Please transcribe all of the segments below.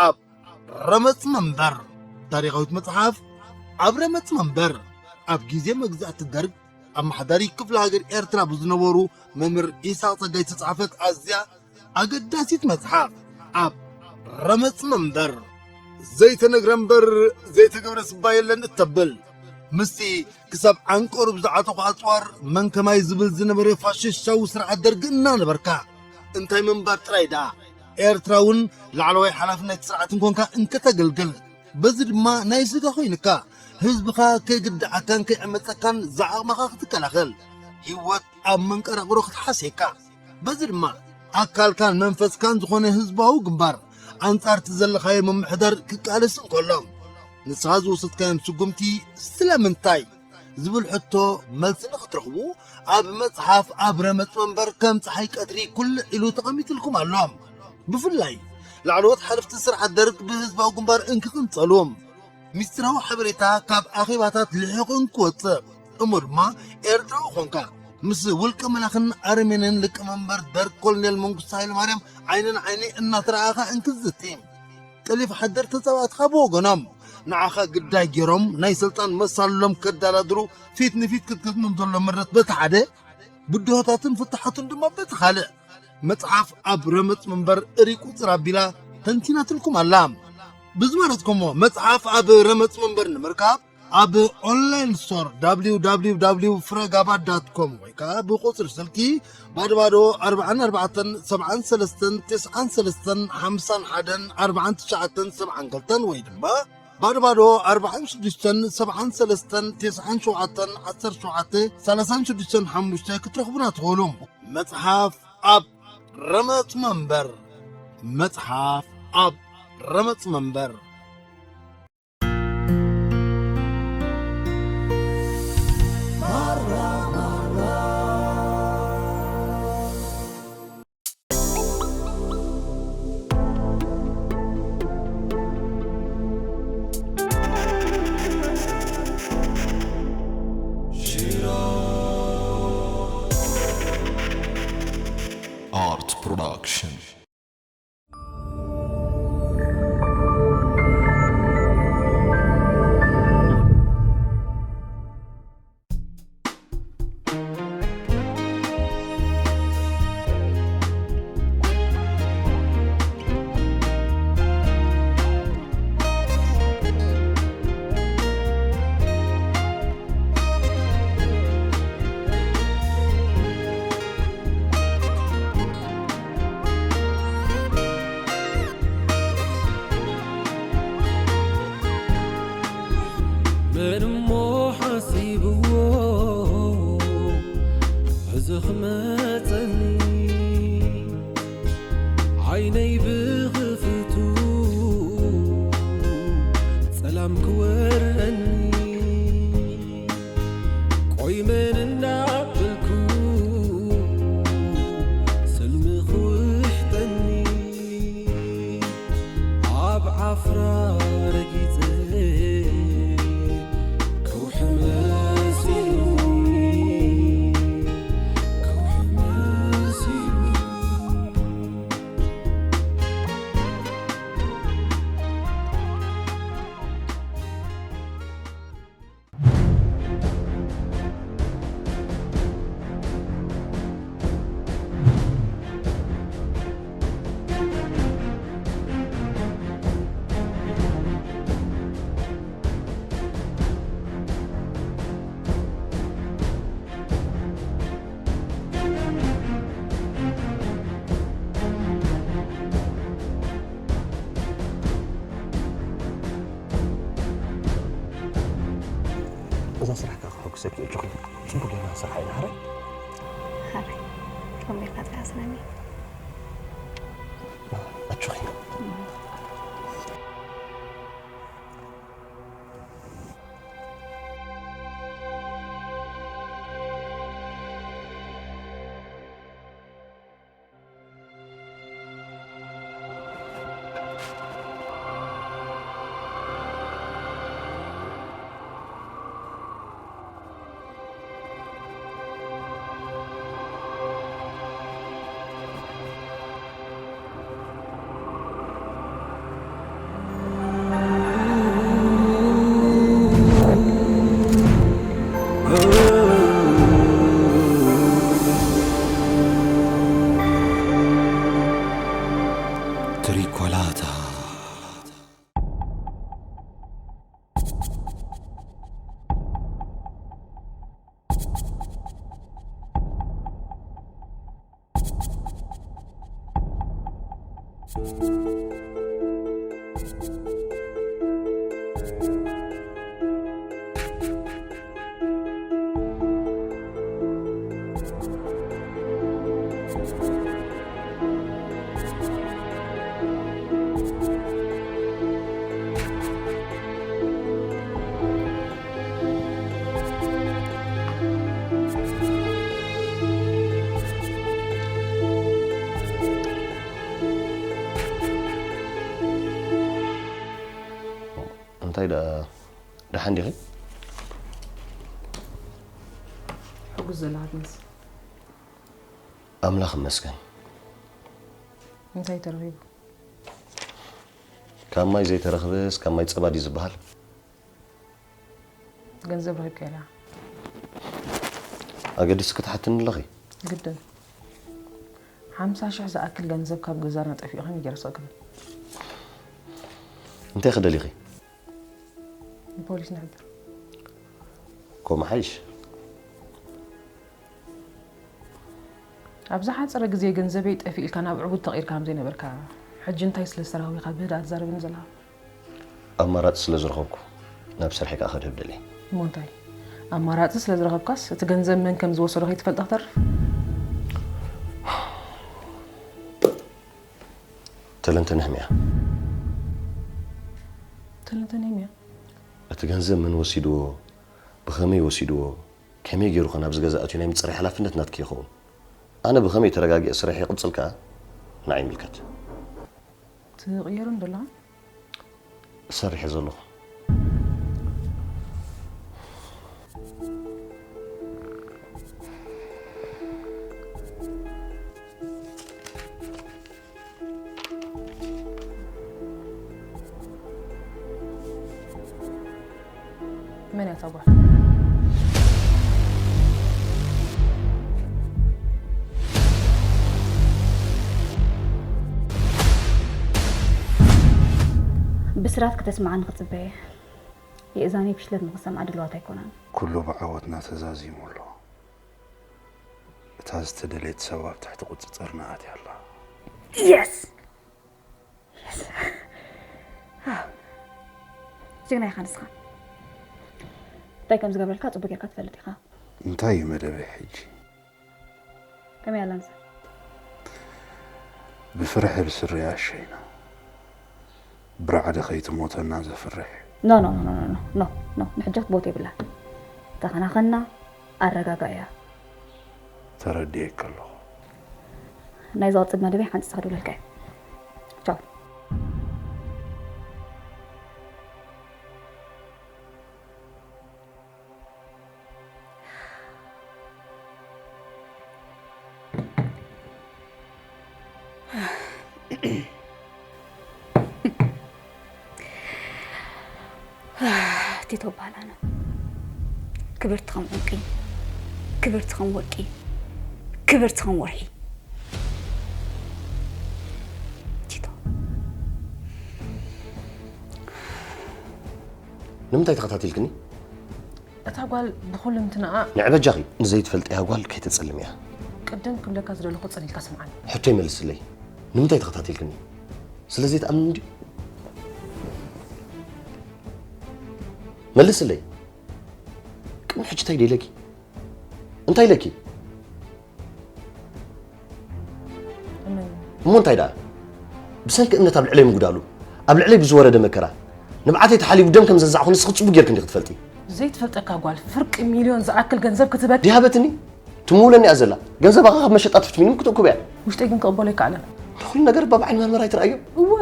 ኣብ ረመጽ መንበር። ታሪኻዊት መጽሓፍ ኣብ ረመጽ መንበር። ኣብ ግዜ መግዛእቲ ደርግ ኣመሓዳሪ ክፍለ ሃገር ኤርትራ ብዝነበሩ መምህር ኢሳቕ ጸጋይ ዝተጻሕፈት ኣዝያ ኣገዳሲት መጽሓፍ ኣብ ረመጽ መንበር። ዘይተነግረ እምበር ዘይተገብረ ስባ የለን እተብል፣ ምስቲ ክሳብ ዓንቀሩ ብዝዓጠቑ ኣጽዋር መን ከማይ ዝብል ዝነበረ ፋሽስታዊ ስርዓት ደርጊ እናነበርካ፣ እንታይ ምንባር ጥራይ ደኣ፣ ኤርትራ እውን ላዕለዋይ ሓላፍነት ስርዓት እንኮንካ እንከተገልግል፣ በዚ ድማ ናይ ስጋ ኮይንካ፣ ህዝብኻ ከይግድዓካን ከይዕመጸካን ዝዓቕምኻ ክትከላኸል፣ ህይወት ኣብ መንቀራቕሮ ክትሓስየካ፣ በዚ ድማ ኣካልካን መንፈስካን ዝኾነ ህዝባዊ ግንባር ኣንጻር እቲ ዘለኻዮ ምምሕዳር ክቃለስ እንከሎ፣ ንስኻ ዝወሰድካዮም ስጉምቲ ስለምንታይ ዝብል ሕቶ መልሲ ንኽትረኽቡ፣ ኣብ መጽሓፍ ኣብ ረመጽ መንበር ከም ጸሓይ ቀትሪ ኩልዕ ኢሉ ተቐሚጥልኩም ኣሎ። ብፍላይ ላዕለዎት ሓለፍቲ ስርዓት ደርግ ብህዝባዊ ግንባር እንክቕንጸሉ፣ ሚስጥራዊ ሓበሬታ ካብ ኣኼባታት ልሒቑ እንክወጽእ፣ እሞ ድማ ኤርትራዊ ኾንካ ምስ ውልቀ መላኽን ኣረሜንን ሊቀመንበር ደርግ ኮሎኔል መንግስቱ ሃይለማርያም ዓይኒ ንዓይኒ እናተረኣኻ እንክትዝቲ፣ ጠሊፍ ሓደር ተጻባእትኻ ብወገኖም ንዓኻ ግዳይ ገይሮም ናይ ስልጣን መሳልሎም ከዳላድሩ ፊት ንፊት ክትገጥሞም ዘሎ ምረት በቲ ሓደ፣ ብድሆታትን ፍታሓቱን ድማ በቲ ካልእ፣ መጽሓፍ ኣብ ረመጽ መንበር እሪ ቁጽር ኣቢላ ተንቲናትልኩም ኣላ። ብዝመረጽኩሞ መጽሓፍ ኣብ ረመጽ መንበር ንምርካብ ኣብ ኦንላይን ስቶር www ፍረጋባ ዳት ኮም ወይ ከኣ ብቁጽሪ ስልኪ ባዶ ባዶ ኣርባዓን ኣርባዕተን ሰብዓን ሰለስተን ተስዓን ሰለስተን ሓምሳን ሓደን ኣርባዓን ትሽዓተን ሰብዓን ክልተን ወይ ድማ ባዶ ባዶ ኣርባዓን ሽዱሽተን ሰብዓን ሰለስተን ተስዓን ሸውዓተን ዓሰርተ ሸውዓተ ሰላሳን ሽዱሽተን ሓሙሽተ ክትረኽቡና ትኽእሉ። መጽሓፍ ኣብ ረመጽ መንበር። መጽሓፍ ኣብ ረመጽ መንበር። Art Production. መን እሞ ሓሲብዎ ሕዚ ክመጸኒ ዓይነይ ብኽፍቱ ጸላም ክወረኒ ቆይ መን እንዳበልኩ ሰልሚ ክውሕጠኒ ኣብ ዓፍራ ረጊጸ ከውሒ መሲሉኒ ከውሒ መሲሉኒ። እዛ ስራሕ ከዓ ክሕጉሰኪ እጆኺ። ጽቡቅ ጌርና ንሰርሓ ኢና። ሕራይ? ሕራይ። ከምኡ ጌርካ ጥራይ ኣስናኒ። ኣጆኺ። እንታይ ደኣ ደሓን ዲኺ? ሕጉስ ዘለኻ ትመስል። ኣምላኽ ይመስገን። እንታይ ተረኺቡ? ካብ ማይ ዘይተረኽበስ ካብ ማይ ጸባ ድዩ ዝበሃል? ገንዘብ ረኺብካ ኢኻ። ኣገዲስኪ ትሓትኒ ኣለኺ? ግድን ሓምሳ ሽሕ ዝኣክል ገንዘብ ካብ ገዛና ጠፊኡ ከመይ ገይረ ስቕ ክብል? እንታይ ክደሊኺ? ንፖሊስ ንሕብር። ኮ መሓይሽ። ኣብ ዝሓጸረ ግዜ ገንዘበይ ጠፊኡ ኢልካ ናብ ዕቡድ ተቐይርካ ከም ዘይነበርካ፣ ሕጂ እንታይ ስለ ዝተረኸበ ኢኻ ብህድኣት ትዛረበኒ ዘለኻ? ኣማራጺ ስለ ዝረኸብኩ ናብ ስርሐይ ከኣ ክድህብ ደልየ። እሞ እንታይ? ኣማራጺ ስለ ዝረኸብካስ እቲ ገንዘብ መን ከም ዝወሰዶ ከይትፈልጥ ክትተርፍ? ተለንተ ነህምያ። ተለንተ ነህምያ? እቲ ገንዘብ መን ወሲድዎ፣ ብኸመይ ወሲድዎ፣ ከመይ ገይሩ ኸ ናብዚ ገዛ ኣትዩ ናይ ምጽራይ ሓላፍነት ናትኪ ይኸውን። ኣነ ብኸመይ ተረጋጊአ ስርሐይ ይቕጽል ከኣ ንዓይ ይምልከት። ትቕየሩ እንዶ ኣለኻ? እሰርሕ እየ ዘለኹ። መን እያ እታ ጓል? ብስራት ክተስምዓኒ ክጽበየ። የእዛነይ ብሽለት ንኽሰምዓ ድልዋት ኣይኮነን። ኩሉ ብዓወትና ተዛዚሙ ኣሎ። እታ ዝተደልየት ሰብ ኣብ ትሕቲ ቁጽጽርና ኣትያ ኣላ። የስ! የስ! ኣው። ጅግና ኢኻ ንስኻ። እንታይ ከም ዝገብረልካ ጽቡቕ ጌርካ ትፈልጥ ኢኻ። እንታይ እዩ መደበይ ሕጂ? ከመይ ኣላ ንሳ? ብፍርሒ ብስሪ ኣሸይና። ብራዕዲ ከይትሞተና ዘፍርሕ። ኖ ኖ ኖ ኖ ኖ ኖ ኖ ንሕጂ ክትሞት የብላን። ተኸናኸና ኣረጋጋእያ። ተረዲኤካ ኣለኹ። ናይ ዝቐጽል መደበይ ሓንጺጽ ክድውለልካ እየ። ቻው። ቲቶ እበሃል ኣነ። ክብርቲ ከም ዕንቂ፣ ክብርቲ ከም ወርቂ፣ ክብርቲ ከም ወርሒ። ቲቶ። ንምንታይ ተኸታቲልክኒ? እታ ጓል ብኹልንትናኣ ንዕበጃኺ ንዘይትፈልጥያ ጓል ከይተጸልምያ። ቅድም ክብለካ ዝደለኹ ጽን ኢልካ ስምዓኒ። ሕቶይ መልስለይ። ንምንታይ ተኸታቲልክኒ? ስለ ዘይትኣምኒ ድዩ? መልስለይ። ቅድሚ ሕጂ እንታይ ደይለኪ? እንታይ ኢለኪ? እመን። እሞ እንታይ ደኣ? ብሰንኪ እምነት ኣብ ልዕለይ ምጉዳሉ፣ ኣብ ልዕለይ ብዝወረደ መከራ፣ ንብዓተይ ተሓሊቡ ደም ከም ዘንዛዕኹ ንስኺ ጽቡቕ ጌርኪ እንዲኺ ትፈልጢ። ዘይትፈልጠካ ጓል ፍርቂ ሚልዮን ዝኣክል ገንዘብ ክትበድ ድሃበትኒ ትምውለኒ እያ ዘላ። ገንዘባ ኸ ካብ መሸጣ ትፍትሚ ንምክ ትእኩብያ። ውሽጠይ ግን ክቕበሎ ኣይከኣለን። ንኹሉ ነገር በብዓይኒ መርመራ ኣይትረኣዮ። እወ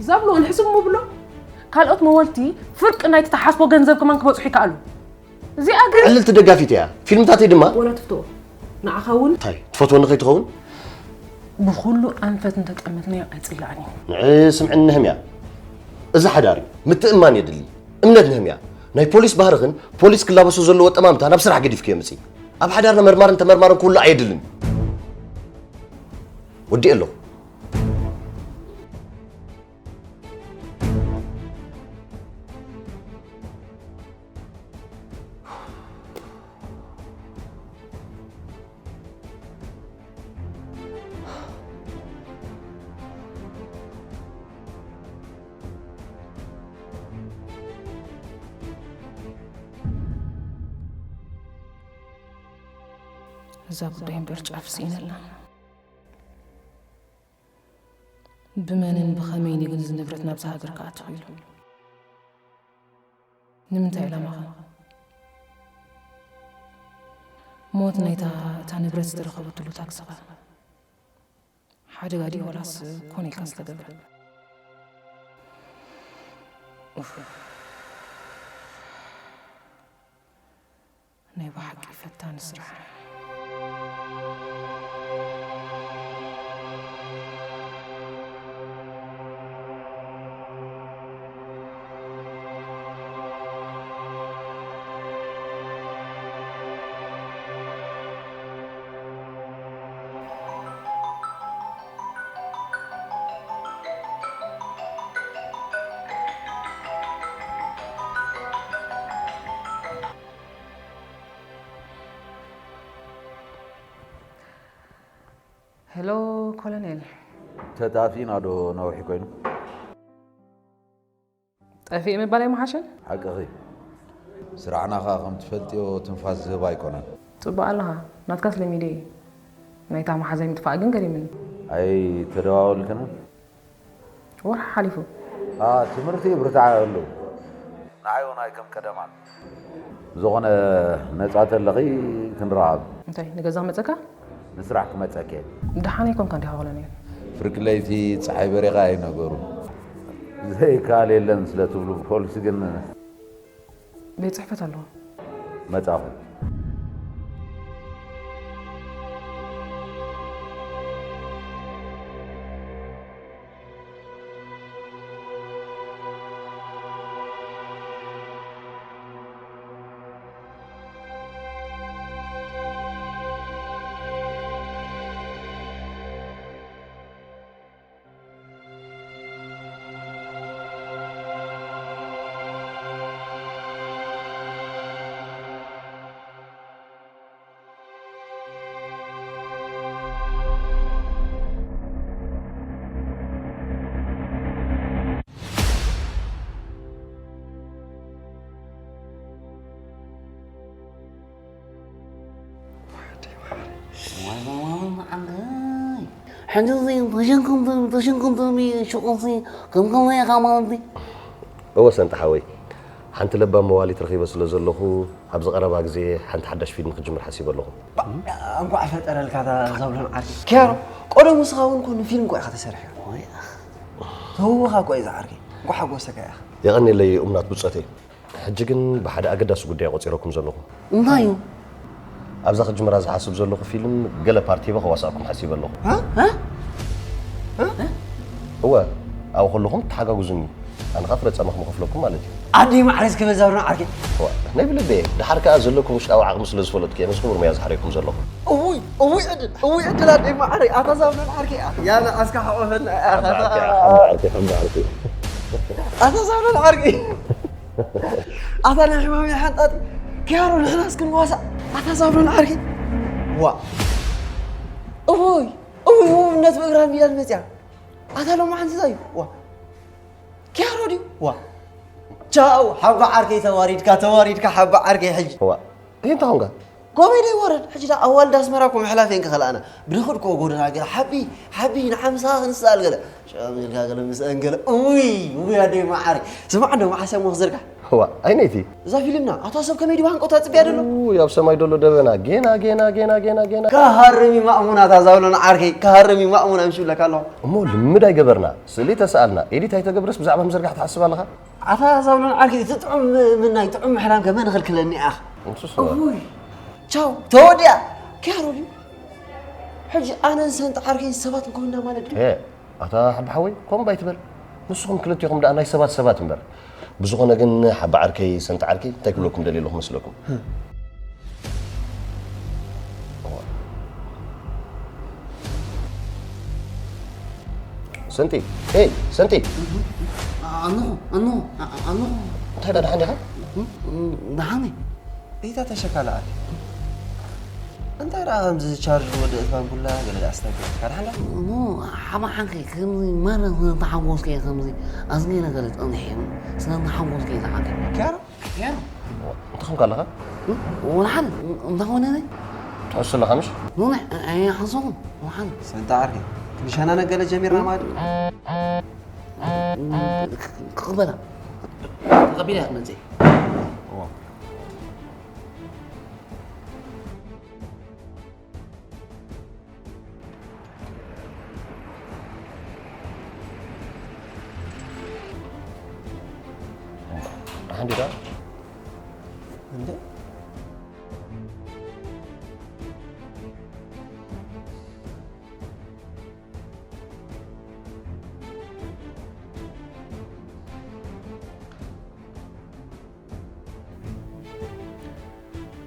ዛብሎ ንሕስብ ምብሎ ካልኦት መወልቲ ፍርቂ ናይቲ ተሓስቦ ገንዘብ ከማን ክበጽሑ ይከኣሉ። እዚኣ ግን ዕልልቲ ደጋፊት እያ። ፊልምታተይ ድማ ወላ ትፍትዎ። ንዓኻ እውን እንታይ ትፈትወኒ ከይትኸውን? ብኹሉ ኣንፈት እንተጠመትናዮ ኣይጽላእን እዩ። ንዒ ስምዕኒ ነህምያ። እዚ ሓዳር እዩ። ምትእምማን የድሊ። እምነት ነህምያ። ናይ ፖሊስ ባህርኽን ፖሊስ ክላበሶ ዘለዎ ጠማምታ ናብ ስራሕ ገዲፍክዮ ምጺ። ኣብ ሓዳርና መርማርን ተመርማርን ክህሉ ኣየድልን። ወዲኤ ኣለኹ። እዛ ጉዳይ እምበር ጫፍ ስኢነላ። ብመንን ብኸመይን እዩ ግን እዚ ንብረት ናብዛ ሃገር ክኣቱ ኢሉ? ንምንታይ ዕላማኸ? ሞት ናይታ እታ ንብረት ዝተረኸበትሉ ታክሲ ኸ ሓደጋ ድዩ ወላስ ኮነ ኢልካ ዝተገብረ? ኡፍ። ናይ ብሓቂ ፈታኒ ስራሕ። ሄሎ ኮሎኔል። ተጣፊእና ዶ ነዊሕ ኮይኑ? ጠፊእ ምባል ኣይምሓሸን? ሓቅኺ። ስራሕና ኸኣ ከም ትፈልጥዮ ትንፋስ ዝህብ ኣይኮነን። ጽቡቕ ኣለኻ። ናትካስ ለሚደ እየ። ናይታ መሓዛይ ምጥፋእ ግን ገሪምኒ። ኣይተደዋወልክን? ወርሒ ሓሊፉ። ኣ፣ ትምህርቲ ይብርትዓ ኣሎ። ንዓይ እውን ኣይከም ቀደማን። ብዝኾነ ነጻ ተለኺ ክንረኻብ። እንታይ ንገዛ መጸካ? ንስራሕ ክመጸኪ እየ። ደሓን ኣይኮንካን ዲኻ ኮሎኔል? ፍርቂ ለይቲ ጸሓይ በሪኻ እዩ ነገሩ። ዘይከኣል የለን ስለ ትብሉ ፖሊስ ግን ቤት ጽሕፈት ኣለዎ። መጻኹ። ዋይ፣ ዋይ፣ ዋይ፣ መዓረይ። ሕጂ እዚ ተሸንከምቲ፣ ተሸንከምቲ ሹቕሲ ከም ከምዚ ኢኻ ማለት እዩ። እወ ሰንጣ ሓወይ፣ ሓንቲ ለባም መዋሊት ረኺበ ስለ ዘለኹ፣ ኣብዚ ቀረባ ግዜ ሓንቲ ሓዳሽ ፊልም ክጅምር ሓሲበ ኣለኹ። ባ-፣ እንኳዕ ፈጠረልካ እታ ዛብሎን ዓርኪ። ኪያሮ፣ ቀደም ንስኻ እውን እኮ ንፊልም እኮ ኢኻ ተሰሪሕካ። ወይ ኣኽ። ተውብኻ እኮ እዩ ዝዓርከይ። እንኳዕ ሓጎሰካ ኢኻ። የቐንየለይ እሙናት ብጾተይ። ሕጂ ግን ብሓደ ኣገዳሲ ጉዳይ ቆጺረኩም ዘለኹ። እንታይ እዩ? ኣብዛ ክጅምራ ዝሓስብ ዘለኹ ፊልም ገለ ፓርቲ ሂበ ከዋሳእኩም ሓሲበ ኣለኹ። ሃ? ሃ? ሃ? እወ፣ ኣብኡ ከለኹም ተሓጋግዙኒ። ኣነ ኸኣ ፍረ ጻማ ክም ከፍለኩም ማለት እዩ። ኣደይ ማዕረ እስከ በዛ ብርና ዓርከይ። እዋ፣ ናይ ብልበየ፣ ደሓር ከኣ ዘለኩም ውሽጣዊ ዓቕሚ ስለ ዝፈለጥኩ እየ ነዚ ክቡር ሞያ ዝሓረይኩም ዘለኹ። እውይ፣ እውይ ዕድል፣ እውይ ዕድል ኣደይ ማዕረ፣ ኣታ ዛብሎን ዓርከይ፣ ኣታ ያለ ኣስካ ሓቆፈና፣ ኣታ ሓምባ ዓርከይ፣ ሓምባ ዓርከይ፣ ሓምባ ዓርከይ። ኣታ ዛብሎን ዓርከይ። ኣታ ናይ ሕማም ሓንጣጢ፣ ኪያሮ ንሕና እስክንዋሳእ፣ ኣታ ዛብሎን ዓርከይ። ዋ። እውይ፣ እውይ፣ ውብነት ብእግራ ሚላን መጽያ። ኣታ ሎማዓንቲ እንታይ እዩ? ዋ። ኪያሮ ድዩ? ዋ። ቻው፣ ሓባ ዓርከይ ተዋሪድካ፣ ተዋሪድካ ሓባ ዓርከይ ሕጂ። ዋ። እንታይ ኾንካ? ጎበይ ደይ ወረድ፣ ሕጂ ዳ ኣዋልድ ኣስመራ እኮ ምሕላፍ የን ክኸልኣና። ብድኽድ እኮ ጎደና ገለ ሓቢ፣ ሓቢ ንሓምሳ ክንስኣል ገለ። ሸም ኢልካ ገለ ምስአን ገለ። ኡይ፣ ኡይ ኣደይ መዓረይ። ስማዕ እንዶ መዓስ እሞ ክዝርጋሕ? ዋ፣ ኣይነይቲ። እዛ ፊልምና፣ ኣታ ሰብ ከመይ ድዩ ሃንቀውታ ጽብያ ደሎ? ኡይ፣ ኣብ ሰማይ ደሎ ደበና። ጌና፣ ጌና፣ ጌና፣ ጌና፣ ጌና። ከሃርም እዩ ማእሙን ኣታ ዛብሎን ዓርከይ፣ ከሃርም እዩ ማእሙን ኣምሽብለካ ኣለኹ። እሞ ልምድ ኣይገበርና። ስእሊ ተሰኣልና። ኤዲት ኣይተገብረስ ብዛዕባ ምዝርጋሕ ትሓስብ ኣለኻ? ኣታ ዛብሎን ዓርከይ፣ እቲ ጥዑም ምናይ፣ ጥዑም ምሕላም ከ መን ይኽልክለኒ ኣኽ? ንሱስ እዋ። እውይ፣ ቻው፣ ተወዲኣ። ኪያሮ ድዩ? ሕጂ ኣነን ሰንጣ ዓርከይን ሰባት እንኮንና ማለት ድዩ? ሄ፣ ኣታ ሓባ ሓወይ፣ ከምኡ ኣይትበል። ንስኹም ክልቴኹም ደኣ ናይ ሰባት ሰባት እምበር። ብዝኾነ ግን፣ ሓባ ዓርከይ፣ ሰንጣ ዓርከይ፣ እንታይ ክብለኩም ደልየ ኣለኹ መስለኩም? ሰንቲ፣ ኤይ፣ ሰንቲ። ኣለኹ፣ ኣለኹ፣ ኣ-፣ ኣለኹ። እንታይ ደኣ ደሓን ዲኻ? እም፣ እም፣ ደሓን እየ። እታ ተሸካላ ኣለ። እንታይ ደኣ ከምዚ ቻርጅ ዝወደአት ባምቡላ ገለ ደኣ ስታይ ገይርካ ደሓን ዲኻ? እሞ፣ ሓባ ዓርከይ፣ ከምዚ ማራ ስለ ተሓጎስኩ እየ ከምዚ ኣዝገለ ገለ ጸኒሐ እየ። ስለ ተሓጎስኩ እየ ዝዓርከይ። ኪያሮ? ኪያሮ? እንታይ ኾንካ ኣለኻ? ወላ ሓደ፣ እንታይ ኾነ ነይ? እሱ ኣለኻ ምሽ? ኖኖ፣ ኣይሓሰኹም። ወሓን። ሰንታ ዓርኪ። ክንሸናነቅ ገለ ጀሚርና ማለት እዩ። ክቕበላ። ተቐቢላ ክትመጽእ። እዋ። ደሓን ዲኻ? እንዴ?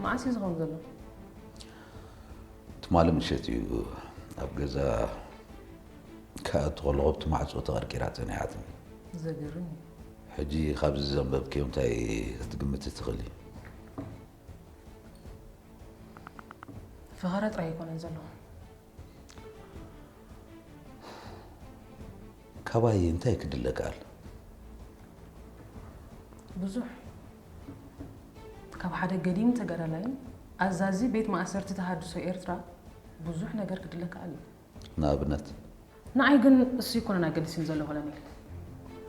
መዓስ እዩ ዝኸውን ዘሎ? ትማሊ ምሸት እዩ ኣብ ገዛ ክኣቱ ከለኹ ኣብቲ ማዕጾ ተቐርቂራ ጸኒሓትኒ። ዘገርም እዩ። ሕጂ ካብዚ ዘንበብክዮ እንታይ ክትግምቲ ትኽእሊ? ፈኸራ ጥራይ ኣይኮነን ዘሎ። ካባይ እንታይ ክድለ ክኣል? ብዙሕ። ካብ ሓደ ገዲም ተጋዳላይን ኣዛዚ ቤት ማእሰርቲ ተሃድሶ ኤርትራ ብዙሕ ነገር ክድለ ክኣል እዩ። ንኣብነት? ንዓይ ግን እሱ ኣይኮነን ኣገዲስን ዘሎ ኮሎኔል።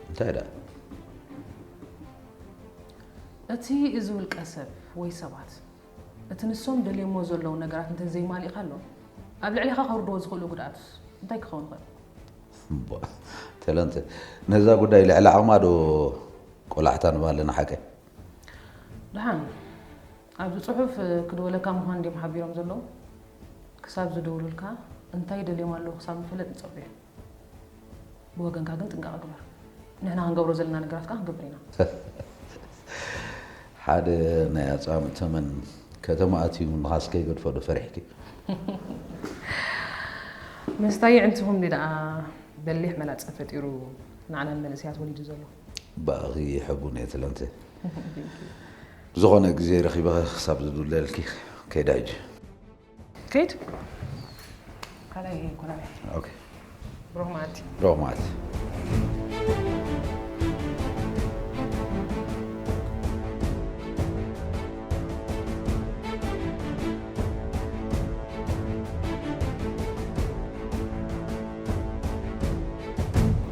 እንታይ ደኣ? እቲ እዚ ውልቀ ሰብ ወይ ሰባት እቲ ንሶም ደልዮሞ ዘለዉ ነገራት እንተዘይማሊእካሎም፣ ኣብ ልዕሌኻ ከውርድዎ ዝኽእሉ ጉድኣትስ እንታይ ክኸውን ይኽእል? እምቧ፣ ተለንተ፣ ነዛ ጉዳይ ልዕሊ ዓቕማ ዶ ቆላሕታ ንባ ኣለና ሓቀይ? ደሓን፣ ኣብዚ ጽሑፍ ክድወለካ ምዃን ድዮም ሓቢሮም ዘለዉ? ክሳብ ዝድውሉልካ እንታይ ደልዮም ኣለዉ ክሳብ ምፍለጥ ንጸበዮ። ብወገንካ ግን ጥንቃቐ ግበር። ንሕና ክንገብሮ ዘለና ነገራት ከኣ ክንገብር ኢና። ሓደ ናይ ኣጻምእ ተመን ከተማ ኣትዩ ንኻስ ከይገድፎ ዶ ፈሪሕኪ? ምስታይ ኣዕንትኹም ድዩ ደኣ በሊሕ መላጸ ፈጢሩ ንዓና ንመንእሰያት ወሊዱ ዘሎ? ብኣኺ ሕቡን እየ ትለንተ። ብዝኾነ ግዜ ረኺበ ክሳብ ዝድውለልኪ ከይደ ሕጂ። ከይድ። ካልኣይ ኮላቤ። ኦኬ። ብሩኽ መዓልቲ። ብሩኽ መዓልቲ።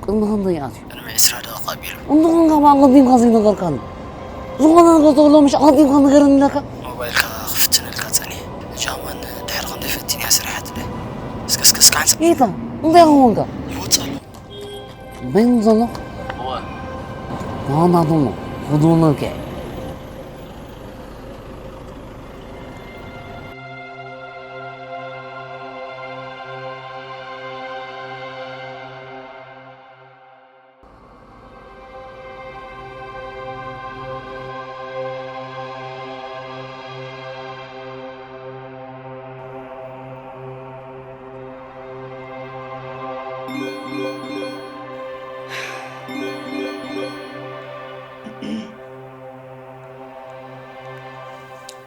ቅድሚ ክንደይ ኣትዩ? ቅድሚ ዕስራ ደቂቕ ኣቢሉ። እንተኾንካ ብኣቐዲምካ ዘይነገርካኒ። ዝኾነ ነገር ተሎ ምሽ ኣቐዲምካ ንገረኒ ኢለካ። ሞባይልካ ክፍትነልካ ጸኒሐ። ጃማን ድሕሪ ክንደይ ፈቲንያ ስሪሓትለይ። እስከ፣ እስከ፣ እስከ ሓንሳብ። ጌታ፣ እንታይ ኾንካ? ይወጽእ ኣሎ። በይኑ ዘሎ? እወ። ናና ዶሞ፣ ክድውለልካ እየ።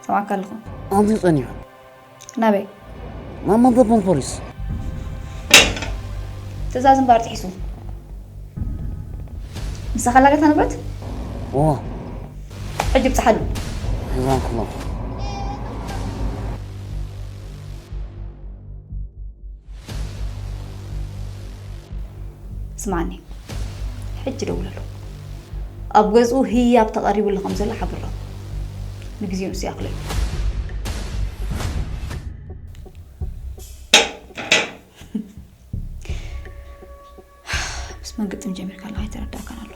ሰማዕካ ኣለኹ። ኣንቱ ጸኒሑ። ናበይ? ናብ መደበር ፖሊስ። ትእዛዝ እምበር ጥሒሱ። ምሳኻ ላገታ ንብረት? እዋ። ሕጂ ብጽሓሉ። ሒዛን ክለኹ። ስማዕኒ፣ ሕጂ ደውለሉ። ኣብ ገዝኡ ህያብ ተቐሪቡሉ ከም ዘሎ ሓብሮ። ንግዜኡ ንሱ ይኣኽሎ እዩ። ምስ መን ግጥም ጀሚርካ ኣለኻ ኣይተረዳእካን ኣሎ።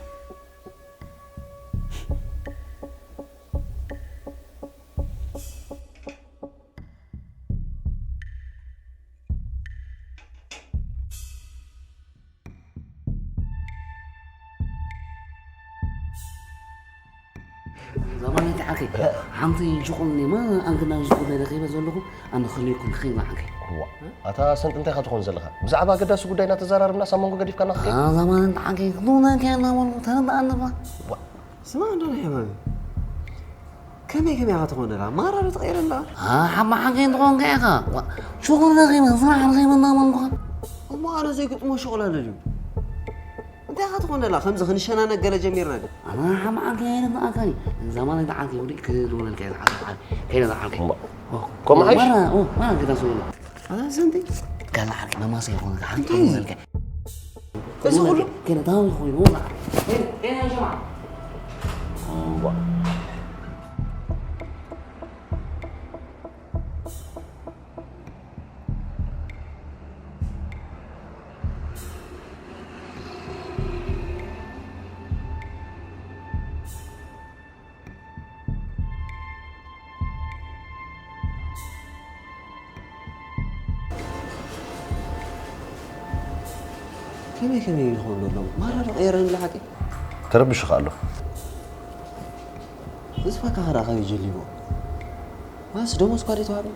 ዛማነይ ተዓርከይ፣ ሓንቲ ጅቑል ኔማ ኣንግና ጅቑል ረኺበ ዘለኹ፣ ኣነ ክልይኩም ክኸይን ዓርከይ። እዋ፣ ኣታ ሰንጥ እንታይ ኢኻ ትኾን ዘለኻ? ብዛዕባ ኣገዳሲ ጉዳይ እናተዘራረብናስ ኣብ መንጎ ገዲፍካና ክትከይድ? ዛማነይ ተዓርከይ፣ ክልውና ከይና መልኩ ተረዳኣኒ እባ። እዋ። ስማ እንዶ ናይ ሕማም። ከመይ ከመይ ኢኻ ትኾን ደላ? ማራ ዶ ተቐይረ እንዳ? ሓማ ሓገይ እንትኾንካ ኢኻ። ዋ፣ ሽኹል ረኺበ፣ ስራሕ ረኺበ እንዳበልኩኻ። እሞ ኣነ ዘይግጥሞ ሸቕላ ኣሎ ድዩ? እንታይ ኢኻ ትኾን ደላ? ከምዚ ክንሸናነቅ ገለ ጀሚርና ዶ? ኣነ ሓማ ሓገይ ኣይርድኣካን እዩ። እዛ ማለት ዓርከይ ውዲእ ክልውለልካ እየ ዝሓስብ ዓርከይ። ከይደ ዝዓርከይ። እሞ፣ ከምኡ ሓይሽ? ማራ፣ ኦ፣ ማራ ግዳ ዝብሎ። ኣዛ ሰንቲ? ጋላ ዓርኪ መማሰ ይኾን፣ ሓንቲ እንታይ እዩ? መልከ። እዚ ኩሉ? ከነ ታው ይኾን፣ ኦ፣ ና። ኤ፣ ኤ፣ ያ ጀማዓ። ዋ። ከመይ ከመይ ይኸውን ዘሎ? ማራ ዶ ቀየረን ብሓቂ? ተረቢሹ ከኣ ኣሎ። እዚ ፋካ ኸኣ ካበይ ጀሊቦ? ማስ ደሞዝ እኳ ዘይተዋህበ?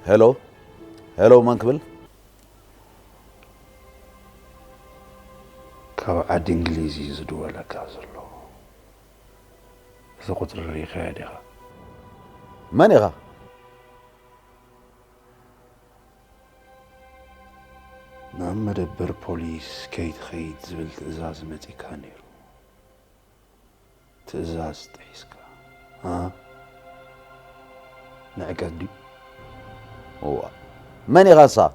ሄሎ፣ ሄሎ፣ መን ክብል? ካብ ዓዲ እንግሊዝ እዩ ዝድወለካ ዘሎ። እዚ ቁጽሪ ርኢኻዮ ዲኻ? መን ኢኻ? ናብ መደበር ፖሊስ ከይትኸይድ ዝብል ትእዛዝ መጺካ ነይሩ። ትእዛዝ ጥሒስካ፣ እ? ንዕቀት ድዩ? እዋ። መን ኢኻ ንስኻ?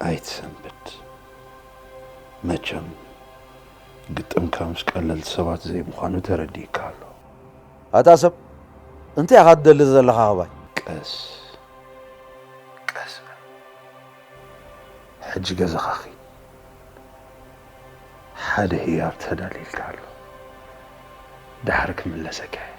ኣይትሰንብድ። መቸም ግጥምካ ምስ ቀለልቲ ሰባት ዘይምዃኑ ተረዲእካ ኣሎ። ኣታ ሰብ፣ እንታይ ኢኻ ትደሊ ዘለኻ ካባይ? ቀስ፣ ቀስ በል። ሕጂ ገዛኻ ኺድ። ሓደ ህያብ ተዳልዩልካ ኣሎ። ደሓር ክምለሰካ እየ።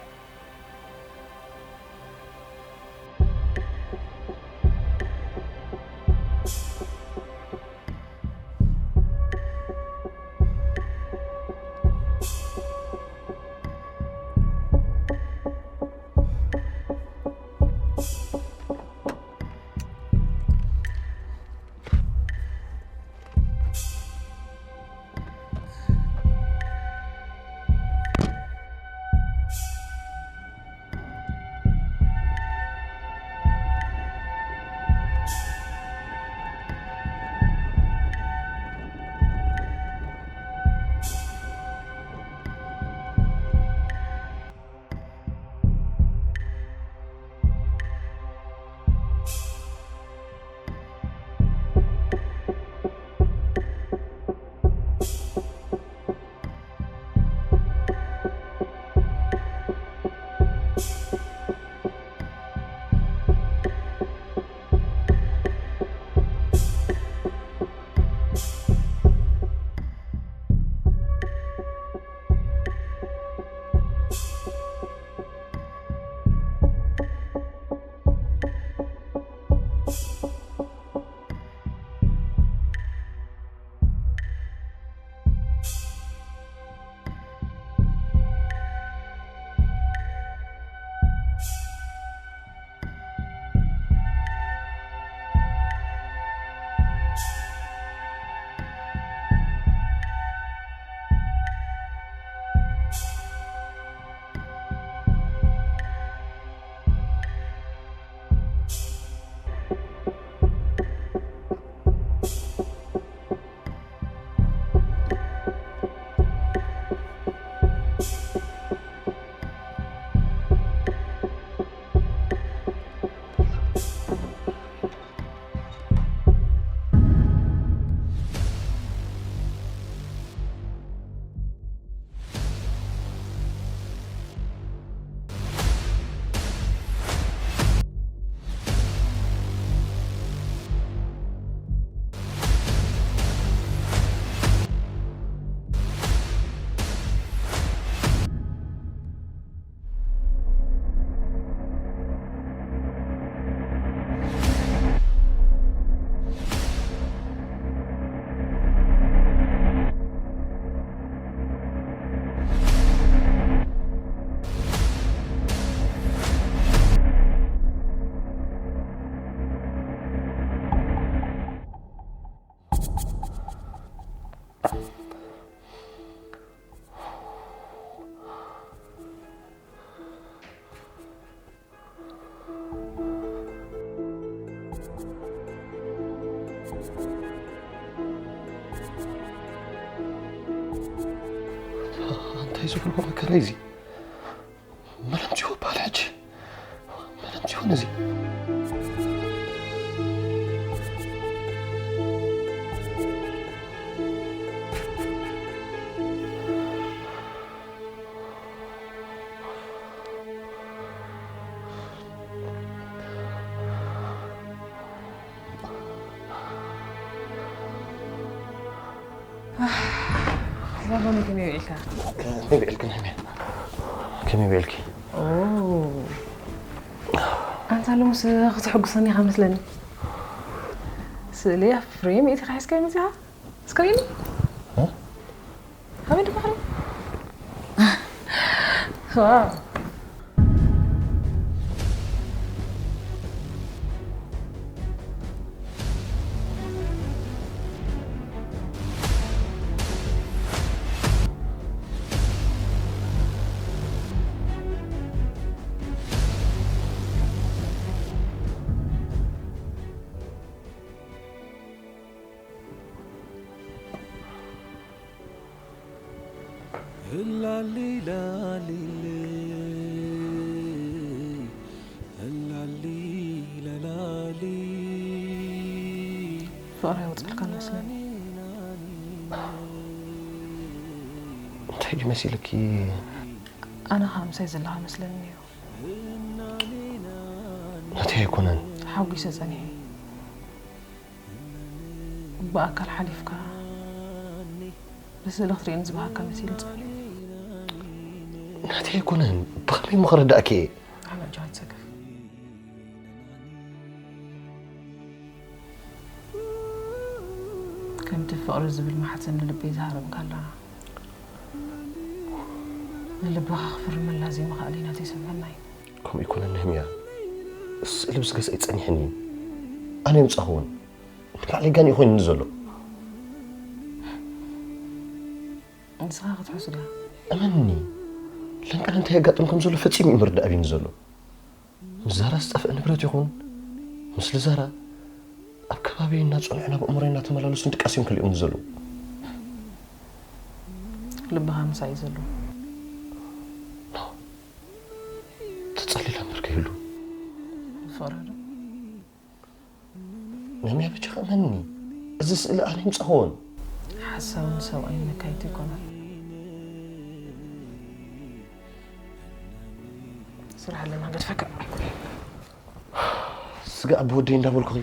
እንታይ ዝብሎ መከራ እዚ? መን ኣምጺዎ በሃል ሕጂ? መን ኣምጺዎ ነዚ? ዛጎኒ ከመይ ውዒልካ? ከመይ ውዒልኪ ናይመ? ከመይ ውዒልኪ? ኦ። ኣንታ ሎምስ ክትሕጉሰኒ ኢኻ መስለኒ። ስእሊ ፍሬም ኢኻ ሒዝካዮ መጺኻ? እስከ ርኢኒ። እ? ከመይ ድበሃል? ዋው። ፍቕሪ የውፅልካ መስለኒ። እንታይ ድዩ መሲልኪ? ኣነ ኸኣ ምሳይ ዘለኻ መስለኒ እዩ። ናተይ ኣይኮነን። ሓጒሰ ጸኒሐ። ብኣካል ሓሊፍካ ብስእሊ ክትርእየኒ ዝበሃካ መሲሉ ጸኒሑ። ናተይ ኣይኮነን። ብኸመይ እሞ ክርዳእኪ እየ? ኣነ ጆሃን ሰገፍ። ከምቲ ፍቕሪ ዝብል ማሕተም ንልበይ ዝሃረምካላ፣ ንልብኻ ክፍርመላ ዘይምኽኣለይ ናተይ ስምዕና እዩ። ከምኡ ኣይኮነን ነህምያ። ስእሊ ምስ ገዛይ ጸኒሕኒ እዩ። ኣነ የምጻኹ እውን። ንባዕለይ ጋንዩ ኮይኑኒ ዘሎ። ንስኻ ክትሕሱ ዲኻ? እመንኒ፣ ለንቅነ እንታይ የጋጥም ከም ዘሎ ፈጺሙ እዩ ምርዳእ ኣብዩኒ ዘሎ። ምስ ዛራ ዝጠፍአ ንብረት ይኹን፣ ምስ ልዛራ ኣብ ከባቢ እናጸንሑ ናብ ኣእምሮይ እናተመላለሱ ድቃስ እዮም ከሊኦምኒ ዘለዉ። ልብኻ ምሳይ እዩ ዘሎ። ተጸሊለ እምበር ከይህሉ። ፍቕሪ ዶ? ነሚያ በጃኻ እመንኒ፣ እዚ ስእሊ ኣነ ኣይምጻኹዎን። ሓሳውን ሰብኣይን መካይድቲ ኣይኮናን። ስራሕ ኣለና፣ ገድፈካ። ስጋእ ብወደይ እንዳበልኩኺ።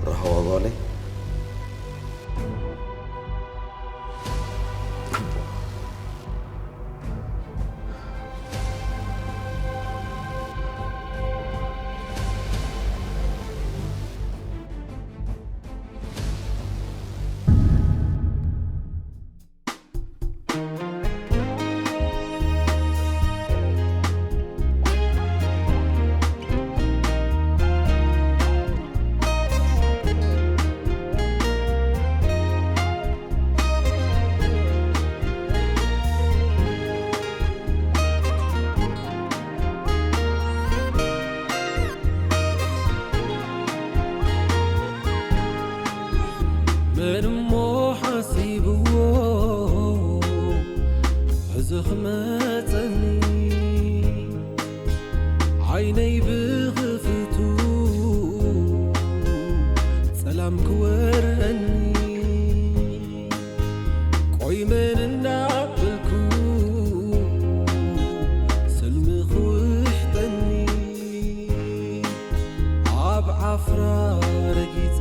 ራህዋ ጓለይ። እሞ ሓሲብዎ ሕዚ ክመጸኒ ዓይነይ ብኽፍቱ ጸላም ክወረኒ ቆይ መን እንዳበልኩ ስልሚ ክውሕጠኒ ኣብ ዓፍራ ረጊጸ